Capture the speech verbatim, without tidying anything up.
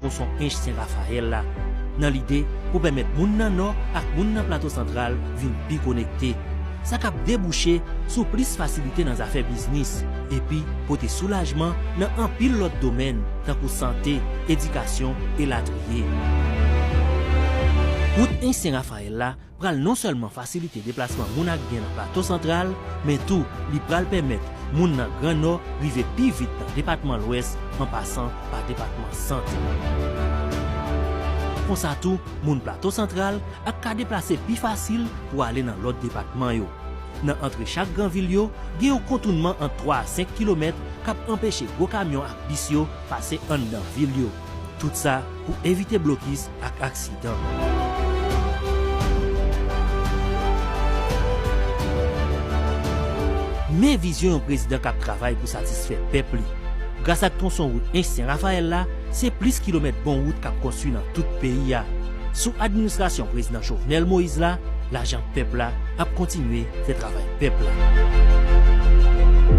tronson Ench Sen Rafayèl la, nan lide pou pèmèt moun nan Nò ak moun nan Plato Santral vin pi konekte. Sa k ap debouche sou plis fasilite nan zafè biznis, epi pote soulajman nan anpil lòt domèn, tankou sante, edikasyon, elatriye. Wout Ench Sen Rafayèl la pral non sèlman fasilite deplasman moun ak byen nan Plato Santral, men tou li pral pèmèt moun nan Gran Nò rive pi vit nan depatman Lwès an pasan pa depatman Sant. Konsa tou, moun Plato Santral ap ka deplase pi fasil pou ale nan lòt depatman yo. Nan antre chak gran vil yo, gen yon kontounman ant twa a senk kilomèt k ap anpeche gwo kamyon ak bis yo pase anndan vil yo. Tout sa pou evite blokis ak aksidan. Men vizyon yon prezidan k ap travay pou satisfè pèp li. Gras ak tronson wout Ench Sen Rafayèl la, se plis kilomèt bon wout k ap konstwi nan tout peyi a. Sou administrasyon prezidan Jovenel Moïse la, lajan pèp la ap kontinye fè travay pèp la.